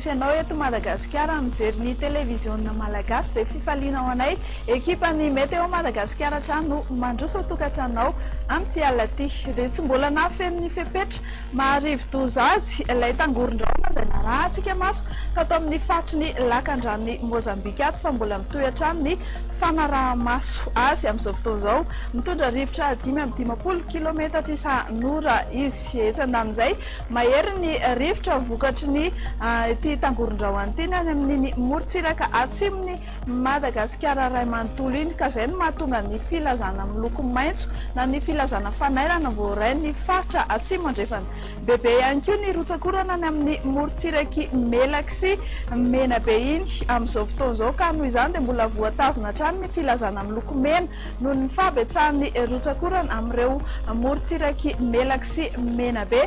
misy anao eto Madagasikara mijery ny televiziona malagasy dia fifaliana ho anay ekipan'ny Météo Madagasikara hatrany no mandroso an-tokantranonao amin'ity alina ity. Dia tsy mbola nahafeno ny fepetra maha rivo-doza azy ilay tangoron-drahona izay narahantsika maso tato amin'ny faritry ny lakandranon'i Mozambika ato fa mbola mitohy hatrany ny fanaraha-maso azy amin'izao fotoana izao. Mitondra rivotra 55 kilometatra isan'ora izy. Etsy andanin'izay, mahery ny rivotra vokatry ny ity tangoron-drahona ity ny any amin'iny morontsiraka atsimon'i Madagasikara iray manontolo iny ka izay no mahatonga ny filazana miloko maitso na ny filazana fanairana voarain'ny faritra atsimo andrefana. Bebe ihany koa ny rotsak'orana any amin'ny morontsirak'i Melaky sy Menabe iny amin'izao fotoana izao ka noho izany dia mbola voatazona hatrany ny filazana miloko mena noho ny fahabetsahan'ny rotsak'orana amin'ireo morontsirak'i Melaky sy Menabe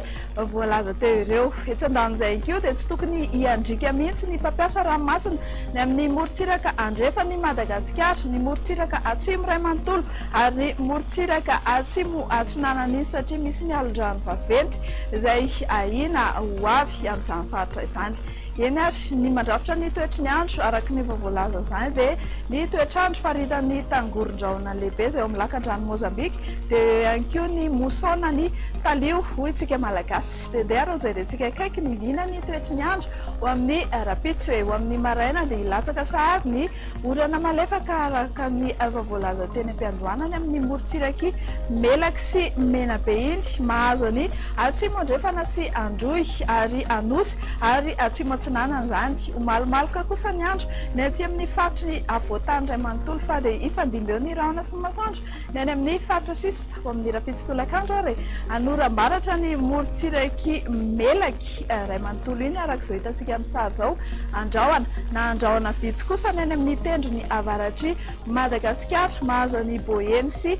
voalaza teo ireo. Etsy andanin'izay ihany koa dia tsy tokony hiandriaka mihitsy ny mpampiasa ranomasina ny amin'ny morontsiraka andrefan'i Madagasikara, ny morontsiraka atsimo iray manontolo ary ny morontsiraka atsimo atsinanana iny satria misy ny alon-drano vaventy izay ahiana ho avy amin'izany faritra izany. Eny ary, ny mandrafitra ny toetry ny andro araka ny efa voalaza izany dia ny toetr'andro faritan'ny tangoron-drahona lehibe izay ao amin'ny lakandranon'i Mozambika dia eo ihany koa ny mosaona ny talio hoy isika Malagasy. Dia ndeha ary hojerentsika akaiky ny vina ny toetry ny andro ho amin'ny rahampitso e. Ho amin'ny maraina dia hilatsaka sahady ny Orana malefaka araka ny efa voalaza teny am-piandohana any amin'ny morontsirak'i Melaky sy Menabe iny, mahazo an'i Atsimo Andrefana sy Androy ary Anosy ary Atsimo Atsinanana izany. Ho malomaloka kosa ny andro ny aty amin'ny faritry ny afovoan-tany iray manontolo fa dia hifandimby eo ny rahona sy ny masoandro ny any amin'ny faritra sisa. Ho amin'ny rahampitso tolakandro ary hanoram-baratra ny morontsirak'i Melaky iray manontolo iny araka izao hitantsika amin'ny sary izao. Andrahona na andrahona vitsy kosa ny any amin'ny tendrony avaratr'i Madagasikara, mahazo an'i Boeny sy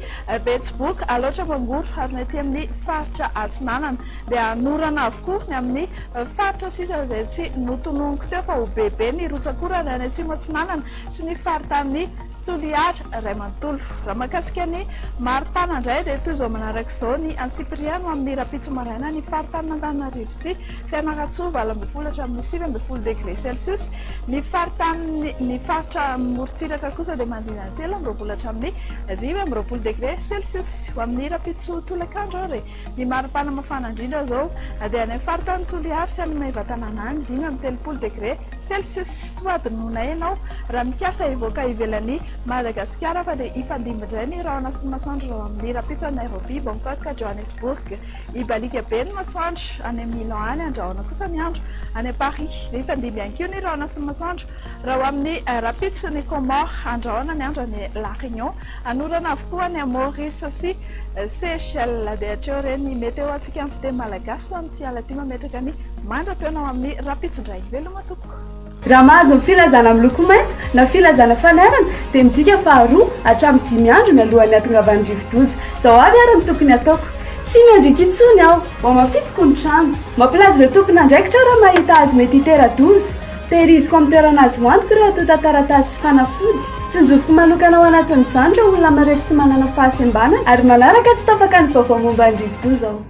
Betsiboka, Alaotra Mangoro ary ny aty amin'ny faritra Atsinanana. Dia hanorana avokoa ny amin'ny faritra sisa izay tsy notononiko teo fa ho bebe ny rotsak'orana any Atsimo Atsinanana sy ny faritanin'i Toliara iray manontolo. Raha mahakasika ny maripana indray dia toy izao manaraka izao ny antsipiriany ho amin'ny rahampitso maraina ny faritanin'Antananarivo sy Fianarantsoa 18 hatramin'ny 19 degre celsius, ny faritanin'ny ny faritra morontsiraka kosa dia manodidina ny 23 hatramin'ny 25 degre celsius. Ho amin'ny rahampitso tolakandro ary ny maripana mafana indrindra izao dia any amin'ny faritanin'i Toliary sy any Maevatanàna any, 35 degre celsius. Tsy ho adinoinay ianao raha mikasa hivoaka ivelan'i Madagasikara fa dia hifandimby indray ny rahona sy ny masoandro raha amin'ny rahampitso any Nairobi, Bangkok, Johannesburg. Hibaliaka be ny masoandro any Milan any, andrahona kosa ny andro any Paris. Dia hifandimby ihany koa ny rahona sy ny masoandro raha ho amin'ny rahampitso any Comores, andrahona ny andro any La Réunion. Hanorana avokoa any Maurice sy Seychelles. Dia hatreo re ny météo antsika amin'ny fiteny malagasy fa amin'ity alina ity mametraka ny mandra-pihaona ho amin'ny rahampitso indray. Veloma tompoko. Raha mahazo ny filazana miloko maitso na filazana fanairana dia midika fa roa hatramin'ny dimy andro mialohan'ny hatongavan'ny rivodoza. Izao avy ary ny tokony hataoko. Tsy miandriaka intsony aho. Hohamafisiko ny trano. Mampilaza ireo tompon'andraikitra aho raha mahita hazo mety hitera-doza. Tehiriziko amin'ny toerana azo antoka ireo antontan-taratasy sy fanafody. Tsinjoviko manokana ao anatin'izany ireo olona marefo sy manana fahasembanana ary manaraka tsy tapaka ny vaovao momba ny rivodoza aho.